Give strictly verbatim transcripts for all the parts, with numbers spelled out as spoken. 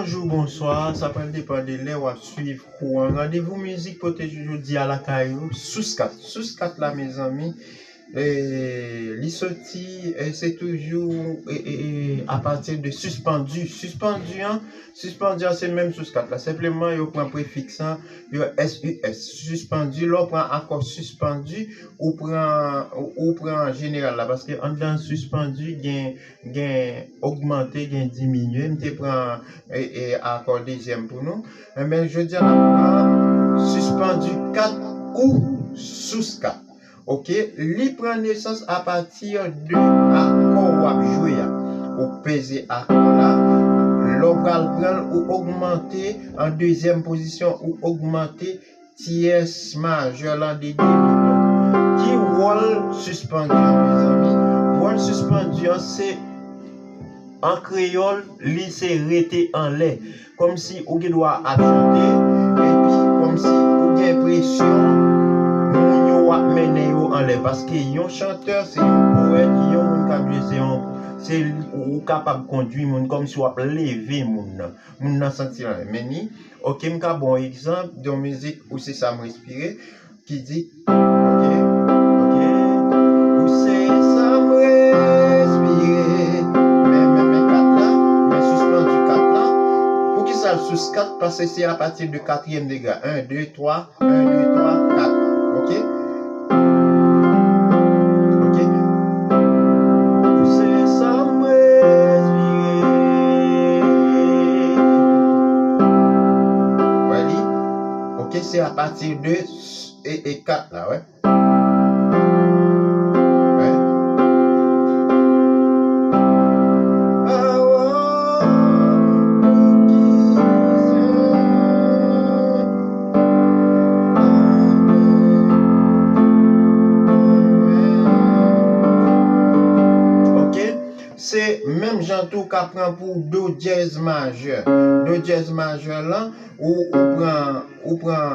Bonjou, bonswa, sa pral depann de lè w ap swiv kou an. Randevou mizik pote jou jodi a lakay ou, sous kat. Sous kat la, mezanmi, e, li soti, e, se toujou, e, e, e, apati de sispandu. Sispandu an, sispandu an se menm sous kat la. Senpleman, yo pran prefiks lan, yo S U S. Sispandu, lè w pran akò sispandu, ou pran, ou, ou pran jeneral la. Paske anndan sispandu, gen, gen ogmante, gen diminye. M te pran, e, e, akò dezyèm pou nou. Enben, jodi a, n ap pran sispandu kat ou sous kat. Oke? Li pran nesans apati de akò w ap jwe a. Ou peze akò la. Lè w pral pran l, ou ogmante an dezyèm pozisyon, ou ogmante tyès majè lan de demi ton. Ki wòl sispandu an, mezanmi? Wòl sispandu an, se, an kreyòl, li se rete anlè. Kòmsi ou gen dwa ap chante, epi kòmsi ou gen enpresyon moun yo w ap mennen yo anlè. Paske yon chantè, se yon powèt, yon moun k ap jwe, se yon, se, ou kapab kondui moun, kòmsi w ap leve moun nan. Moun nan santi l anlè. Men ni, oke, m ka ba w yon egzanp de yon mizik Ou se sa m respire, ki di, oke, oke, ou se sa m respire. Men, men, men kat la, men sispandu kat la. Poukisa l sous kat? Paske se apati de katriyèm degre. En, de, twa, en, de, twa, kat. Oke? Oke? Ou se sa m respire. Wè li? Oke, se apati de s-, e, e kat la, wè. Wè. Pawòl pou ki se Ok, se menm jan tou w ka pran pou do dyèz majè. Do dyèz majè lan, ou, ou pran, ou pran,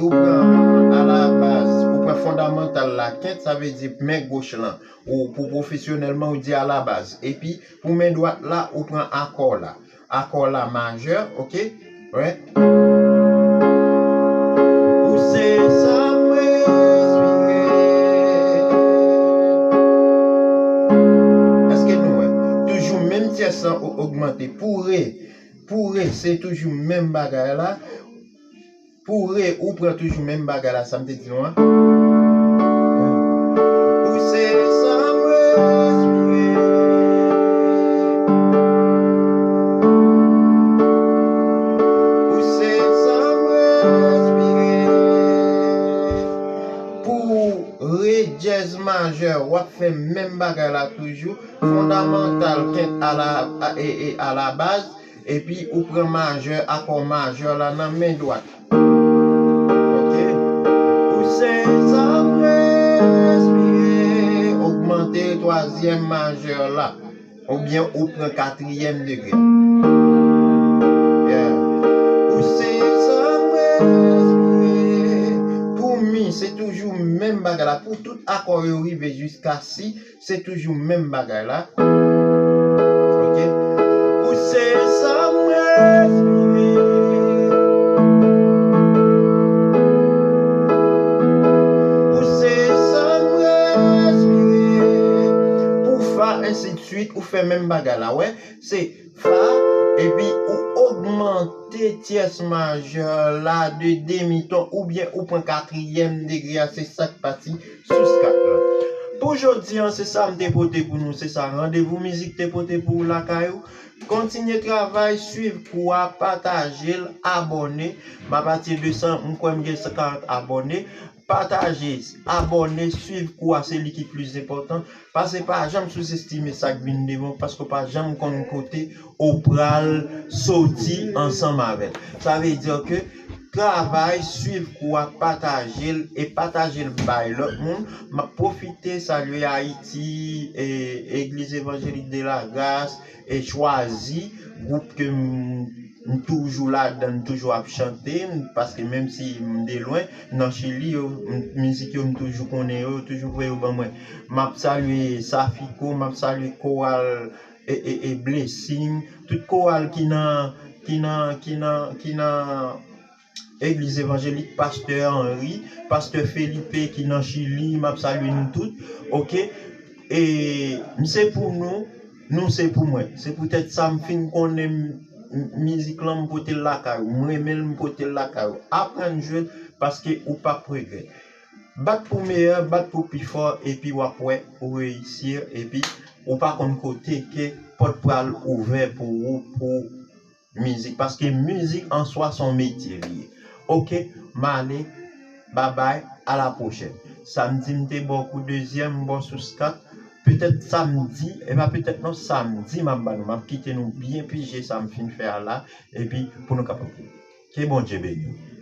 ou pran alabaz, ou pran fondamantal la kent, sa vle di men goch lan. Ou pou pwofesyonèlman, ou di alabaz. Epi, pou men dwat la, ou pran akò la. Akò la majè, oke? Wè. Ou se sa m respire. Èske nou wè? Toujou menm tyès lan o-, ogmante. Pou re, pou re, se toujou menm bagay la. Pou re, ou pran toujou menm bagay la, sa m te di nou an. Ou se sa m respire. Ou se sa m respire. Pou re dyèz majè, w ap fè menm bagay la toujou. Fondamantal kent a la, a, e, e, a la baz. Epi ou pran majè, akò majè la nan men dwat. Oke? Ou se sa m respire. Ogmante twazyèm majè la. Oubyen ou pran katriyèm degre. Yeah. Ou se sa m respire. Pou mi, se toujou menm bagay la. Pou tout akò yo rive jiska si, se toujou menm bagay la. Oke? Ou se sa m respire. Ou se sa m respire. Pou fa, ensidswit, ou fè menm bagay la, wè. Se fa, epi ou ogmante tyès majè la de demi ton, oubyen ou pran katriyèm degre a, se sa k pati sous kat la. Pou jodi an, se sa m te pote pou nou, se sa randevou mizik te pote pou ou lakay ou. Kontinye travay, swiv kou a, pataje l, abòne. M a pati de san, m kwè m gen san karant abòne. Pataje, abòne, swiv kou a, se li ki plis enpòtan. Paske pa janm souzestime sa k vin devan w, paske w pa janm konn kote ou pral soti ansanm avè l. Sa vle di ke travay, swiv kou a, pataje l e pataje l bay lòt moun. M ap pwofite salye Ayiti, e, Egliz Evanjelik de la Gras, e Chwazi, gwoup ke m, m toujou ladan, m toujou ap chante, m, paske menm si m de lwen, nan Chili, yo, m, mizik yo, m toujou konnen yo, yo toujou voye yo ban mwen. M ap salye Safiko, m ap salye koral, e, e, e Blessing, tout koral ki nan, ki nan ki nan ki nan Egliz Evanjelik, Pastè Henry, Pastè Felipe ki nan Chili, m ap salye nou tout. Oke. E m se pou nou, nou se pou mwen. Se poutèt sa m fin konnen m- m- mizik lan, m pote l lakay ou. M renmen l, m pote l lakay ou. Aprann jwe l, paske ou p ap regrèt. Bat pou meyè, bat pou pi fò, epi w ap wè ou reyisi, epi ou pa konn kote ke pòt pral ouvè pou ou, pou mizik, paske mizik an swa se yon metye li ye. Oke, m ale, babay, a la pwochèn. Samdi m te ba w kou dezyèm, m ba w sous kat. Petèt samdi, e pa petèt non, samdi m ap ba nou, m ap kite nou byen pije sa m fin fè a la, epi pou nou kapab. Ke Bondye beni w.